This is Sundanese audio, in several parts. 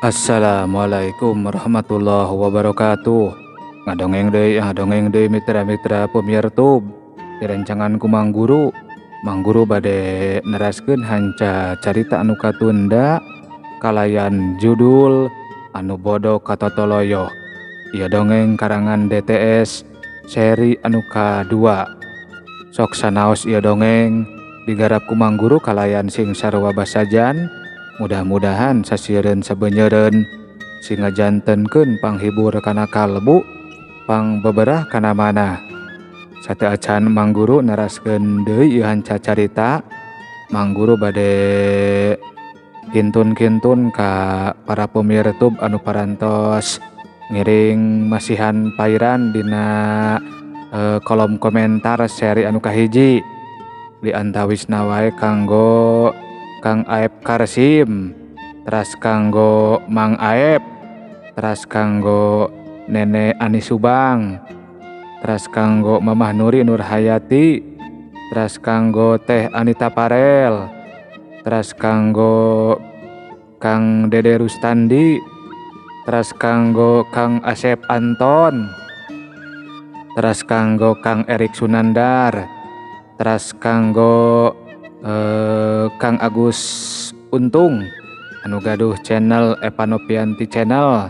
Assalamualaikum warahmatullahi wabarakatuh. Ngadongeng deui, ngadongeng deui mitra-mitra pemirtub. Direncangan ku Mang Guru. Mang Guru bade neraskeun hanca carita anu katunda kalayan judul Anu Bodo Katotoloyo. Ieu dongeng karangan DTS seri anu kadua. Sok sanaos ieu dongeng digarap ku Mang Guru kalayan sing sarua basajan. Mudah-mudahan sasieureun sabeunyereun sing ngajantenkeun panghibur kana kalbu, pangbeberah kana manah. Sateuacan Mang Guru neraskeun deui ieu hanca carita, Mang Guru bade kintun-kintun ka para pemirtub anu parantos ngiring masihan pairan dina kolom komentar seri anu kahiji. Di antawisna wae kanggo Kang Aep Karsim, teras kanggo Mang Aep, teras kanggo Nenek Ani Subang, teras kanggo Mamah Nuri Nurhayati, teras kanggo Teh Anita Parel, teras kanggo Kang Dede Rustandi, teras kanggo Kang Asep Anton, teras kanggo Kang Erik Sunandar, teras kanggo Kang Agus Untung anu gaduh channel Epanopianti Channel,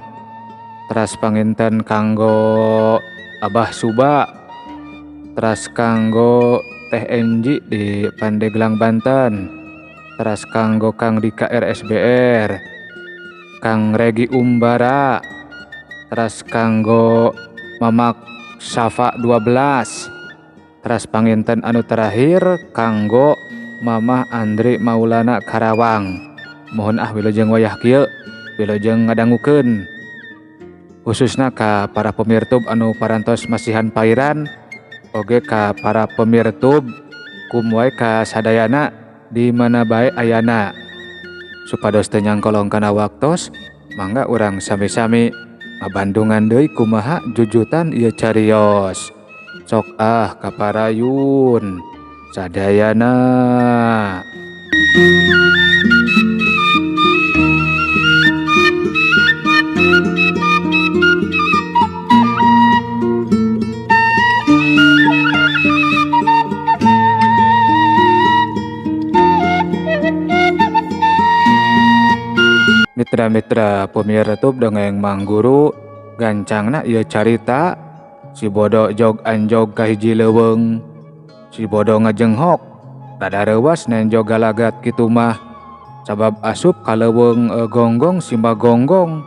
teras panginten kanggo Abah Suba, teras kanggo Teh MG di Pandeglang Banten, teras kanggo Kang Dika RSBR, Kang Regi Umbara, teras kanggo Mamak Safa 12, teras panginten anu terakhir kanggo Mamah Andri Maulana Karawang. Mohon ah wilujeng wayah kieu, wilujeng ngadangukeun. Khususna ka para pemirtub anu parantos masihan pairan, oge ka para pemirtub kum wae ka sadayana di mana bae ayana. Supados teu nyangkolong kana waktos, mangga urang sami-sami ngabandungan deui kumaha jujutan ieu carios. Sok ah kaparayun sadayana. Mitra-mitra pemirtub dongeng Mang Guru, gancangna ieu carita si bodo jog anjog ka hiji leuweung. Si bodo ngajenghok, rada reuwas nenjo galagat kitu mah, sabab asup ka leuweung gonggong simba gonggong,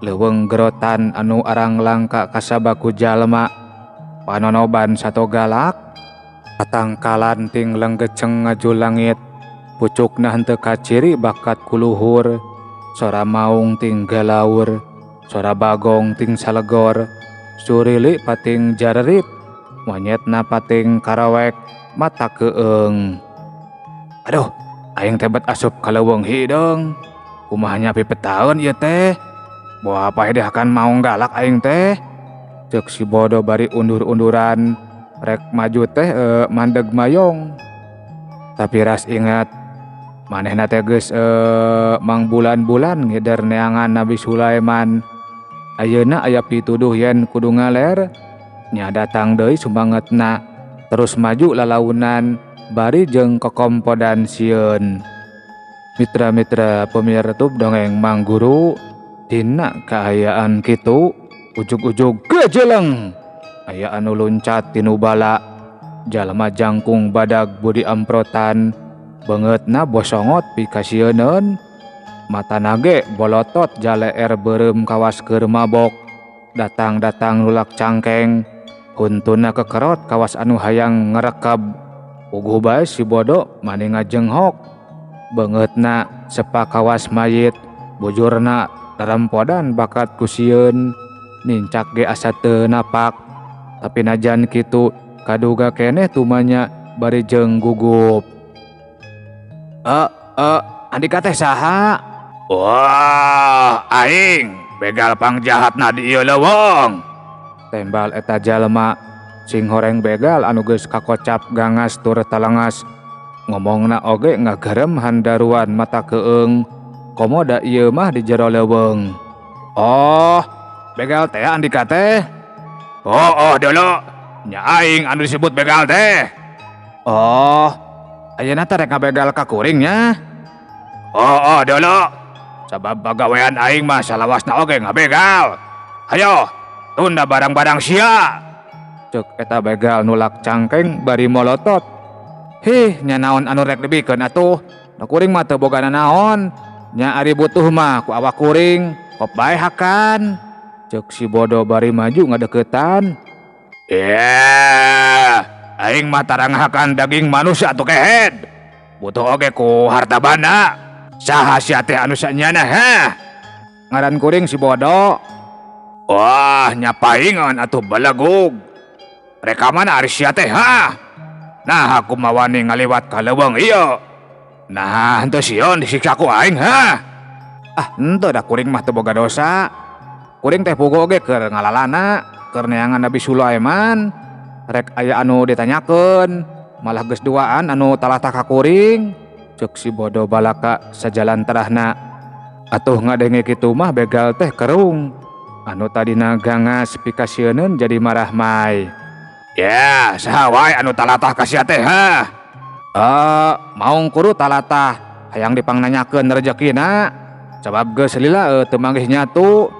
leuweung gerotan anu arang langka kasabaku jalma, panonoban sato galak, patangkalan ting lenggeceng ngaju langit, pucukna henteu kaciri bakat kuluhur, sora maung ting galaur, sora bagong ting salegor, surili pating jarerit, monyetna pating karawek, mata keeng. Aduh, aing teh bet asup ka leuweung hideung. Kumaha nya pipetaeun ieu teh? Boa paeh deh akan maung galak aing teh. Ceuk si bodo bari undur-unduran, rek maju teh mandeg mayong. Tapi ras ingat, manehna teh geus mangbulan-bulan ngider neangan Nabi Sulaiman. Ayeuna aya pituduh yen kudu ngaler, nya datang deui sumangetna, terus maju lalaunan bari jeung kokompodan sieun. Mitra-mitra pemirtub dongeng Mang Guru, dina kaayaan kitu ujug-ujug gejeleng aya anu luncat tinu bala, jalma jangkung badag budi amprotan, beungeutna bosongot pikasieuneun, matana ge bolotot jaleer beureum kawas keur mabok, datang-datang nulak cangkeng, huntuna kekerot kawas anu hayang ngerekeb, puguh bae si bodo mani ngajenghok, beungeutna sepa kawas mayit, bujurna darempodan bakat ku sieun, nincak ge asa teu napak, tapi najan kitu kaduga keneh tumanya bari jeung gugup. Andika teh saha? Wah, aing begal pangjahatna di ieu leuweung. Tembal eta jalma sing horeng begal anu geus kakocap gangas tur talengas. Ngomongna oge ngagerem handaruan mata keung, Komo da ieu mah di jero leuweung. Oh, begal teh Andika teh. Oh, dulu. Nya aing anu disebut begal teh. Oh, ayeuna teh rek ngabegal ka kuring nya. Oh, dulu. Sabab pagawean aing mah salawasna oge ngabegal. Hayo, tunda barang-barang sia. Cek eta begal nulak cangkeng bari molotot. Hih, nya naon anu rek dibikeun atuh. Da kuring mah teu boga nanaon. Nya ari butuh mah ku awak kuring, kop bae hakan. Cek si bodoh bari maju ngadeukeutan. Yeah, aing mah tara ngahakan daging manusia atuh kehed. Butuh oge ku harta banda. Saha sia teh anu sanyana heh? Ngaran kuring si bodoh. Wah, nya paingan atuh belegug. Rek ka mana ari sia teh ha? Nah, aku mah wani ngaliwat ka leuweung ieu. Nah, henteu sieun disiksa ku aing ha? Ah, henteu da kuring mah teu boga dosa. Kuring teh puguh oge keur ngalalana, keur neangan Nabi Sulaiman. Rek aya anu ditanyakeun, malah geus duaan anu talatah ka kuring. Ceuk si bodoh balaka sajalan terahna. Atuh ngadenge kitu mah begal teh kerung. Anu tadina gangas pikasieuneun jadi marah mai. Ya, saha wae anu talatah ka sia teh ha? Maung kuru talatah hayang dipangnanyakeun rejekina. Sabab geus lila teu manggih nyatu.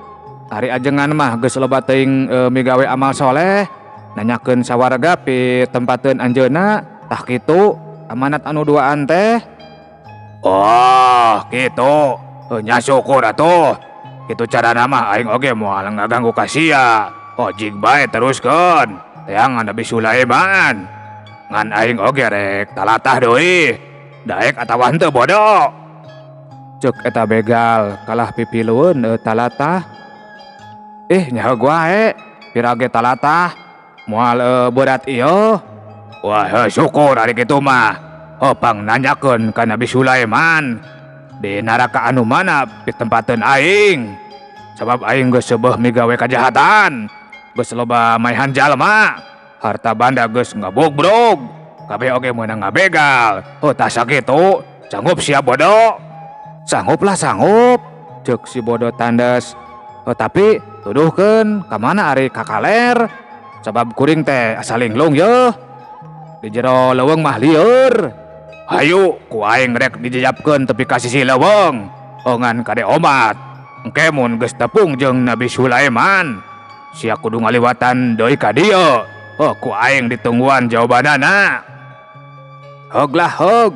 Ari ajengan mah geus loba teuing migawe amal soleh. Nanyakeun sawarga pi tempateun anjeunna. Tah kitu amanat anu duaan teh. Oh, kitu. Nya syukur atuh. Kitu carana mah aing oge moal ngaganggu ka sia. Oh, jig bae teruskeun. Teangan Nabi Sulaiman. Ngan aing oge rek talatah deui. Daek atawa henteu bodoh. Ceuk eta begal kalah pipilueun talatah. Nyaho wae pirage talatah moal berat ieu. Wah, syukur ari kitu mah. Oh, pang nanyakeun ka Nabi Sulaiman. Di neraka anu mana pitempateun aing. Sabab aing geus seubeuh migawe kajahatan. Geus loba maehan jalma. Harta banda geus ngabugrug. Kabeh oge meunang ngabegal. Oh, tah sakitu. Sanggup sia bodoh? Sanggup lah sanggup. Ceuk si bodoh tandes. Oh, tapi tuduhkeun ka mana ari kakaler. Sabab kuring teh asa linglung yeuh. Di jero leuweung mah lieur. Hayu ku aing rek dijejapkeun tepi ka sisi leuweung. Ngan kade omat. Engke mun geus tepung jeung Nabi Sulaiman. Sia kudu ngaliwatan deui ka dieu. Oh, ku aing ditungguan jawabanana. Hog lah hog.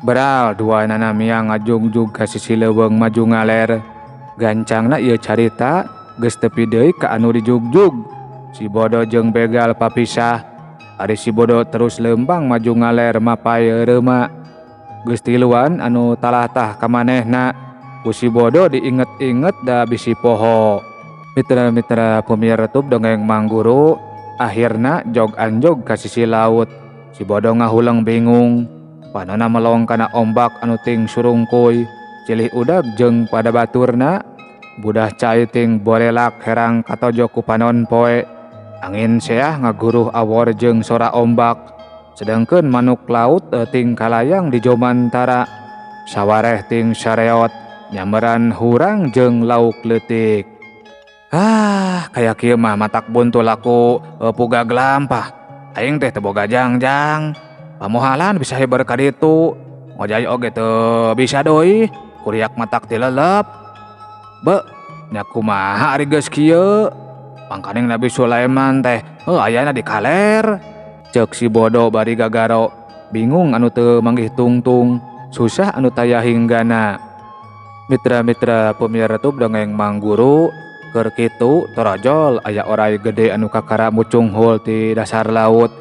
Beral dua nana miang ngajugjug ka sisi leuweung maju ngaler. Gancangna ieu carita geus tepi deui ka anu dijugjug. Si bodoh jeung begal papisah. Ari si bodoh terus leumpang maju ngaler mapai reuma. Geus tiluan anu talatah ka manehna. Ku si bodoh diinget-inget da bisi poho. Mitra-mitra pemirsa tub dongeng Mangguru akhirna jog anjog ka sisi laut. Si bodoh ngahuleng bingung. Panona melong kana ombak anu ting surungkuy. Cilih udag jeung pada baturna. Budah cai ting borelak herang katojo ku panon poe. Angin seah ngaguruh awor jeung sora ombak. Sedangkeun manuk laut ting kalayang di jomantara. Sawareh ting sareot nyameran hurang jeung lauk leutik. Ah, kaya kieu mah matak buntu laku pugag lampah. Aing teh teu boga jangjang. Pamohalan bisa heber ka ditu. Ngojay oge teu bisa deui. Kuriak matak tilelep. Be, nya kumaha ari geus kieu? Pangkaning Nabi Sulaiman teh ayana di kaler. Ceuk si bodoh bari gagaro. Bingung anu teu manggih tungtung. Susah anu taya hinggana. Mitra-mitra pemirsa tub dongeng Mangguru keur kitu torojol aya orai gede anu kakara mucunghul ti dasar laut.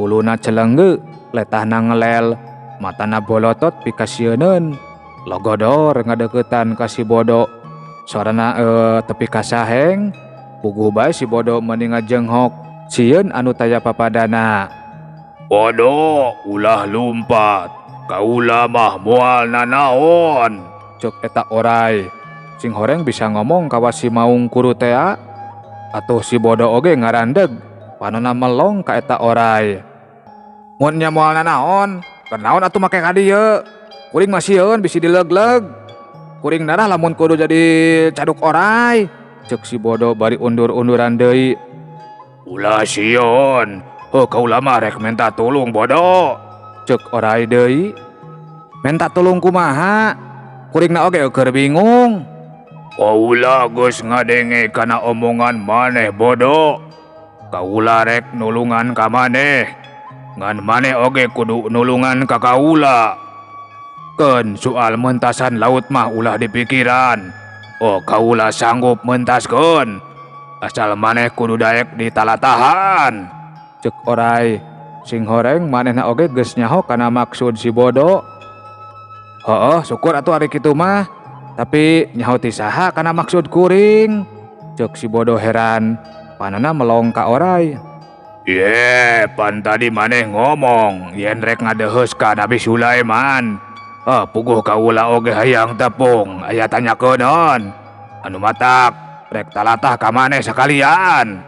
Huluna celengge, letahna ngelel, matana bolotot pikasieuneun. Logodor ngadeuketan ka si bodoh. Sorana tepi kasaheng. Puguh bae si bodoh meuni ngajenghok. Sieun anu taya papadana. Bodoh ulah lumpat. Kaula mah moal nanaon. Ceuk eta orai. Sing horeng bisa ngomong kawas si maung kuru tea. Atuh si bodoh oge ngarandeg. Panona melong ka eta orai. Mun nya moal nanaon, keur naon atuh make ka dieu? Kuring mah sieun bisi dileugleug. Kuring darah lamun kudu jadi caduk orai. Cek si bodo bari undur-unduran deui. Ulah sieun. Heuh kaula mah rek menta tulung bodo. Cek orai deui. Menta tulung kumaha? Kuringna oge keur bingung. Kaula geus ngadenge kana omongan maneh bodo. Kaula rek nulungan ka maneh. Ngan maneh oge kudu nulungan ka kaula. Keun soal mentasan laut mah ulah dipikiran. Oh kaula sanggup mentaskeun. Asal maneh kudu daek ditalatahan. Cek orai. Sing horeng manehna oge geus nyaho kana maksud si bodo. Heueuh syukur atuh ari kitu mah. Tapi nyaho ti saha kana maksud kuring? Cek si bodo heran. Panana melong ka orai. Ye, pan tadi maneh ngomong yen rek ngadeheus ka Nabi Sulaiman. Puguh kaula oge hayang tepung aya tanyakeun. Anu matak rek talatah ka maneh sakalian.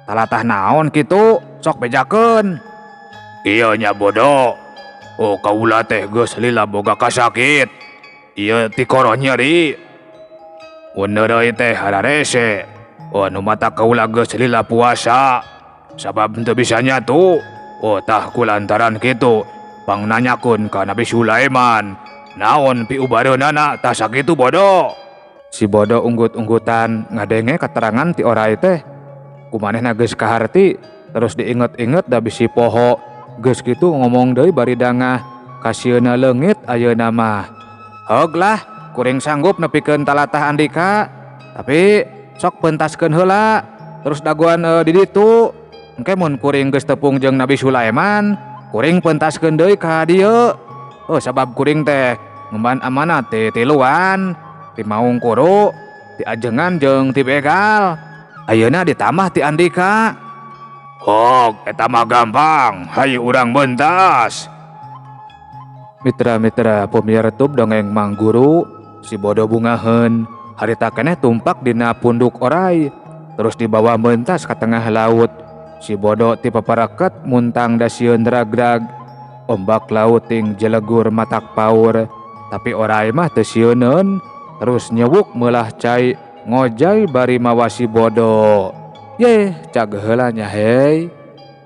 Talatah naon kitu? Sok bejakeun. Ieu nya bodo. Oh kaula teh geus lila boga kasakit. Ieu tikoro nyeri. Mun teh hararese. Oh nu matak kaula geus lila puasa. Sabab teu bisa nyatu. Oh tah kulantaran kitu pangnanyakeun ka Nabi Sulaiman. Naon piubareunana tah sakitu bodo. Si bodo unggut-unggutan ngadenge katerangan ti orai teh. Kumanehna geus kaharti terus diinget-inget da bisi poho. Geus kitu ngomong deui bari dangah kasieuna leungit ayeuna mah. Heug lah, kuring sanggup nepikeun talatah andika. Tapi sok pentaskeun heula terus dagoan di ditu. Engke mun kuring geus tepung jeung Nabi Sulaiman, kuring pentaskeun deui ka dieu. Oh sabab kuring teh ngemban amanat ti tiluan, ti maung kuru, ti ajengan jeung ti begal. Ayeuna ditambah ti andika. Oh, eta mah gampang. Hayu urang mentas. Mitra-mitra pemirsa dongeng Mang Guru, si bodo bungaheun harita keneh tumpak dina punduk orai, terus dibawa mentas ka tengah laut. Si bodo ti paparaket muntang da sieun ragrag. Ombak laut ting jelegur matak paur, tapi orai mah teu sieuneun, terus nyewuk meulah cai ngojay bari mawa si bodo. Yeh, cag heula nya hei.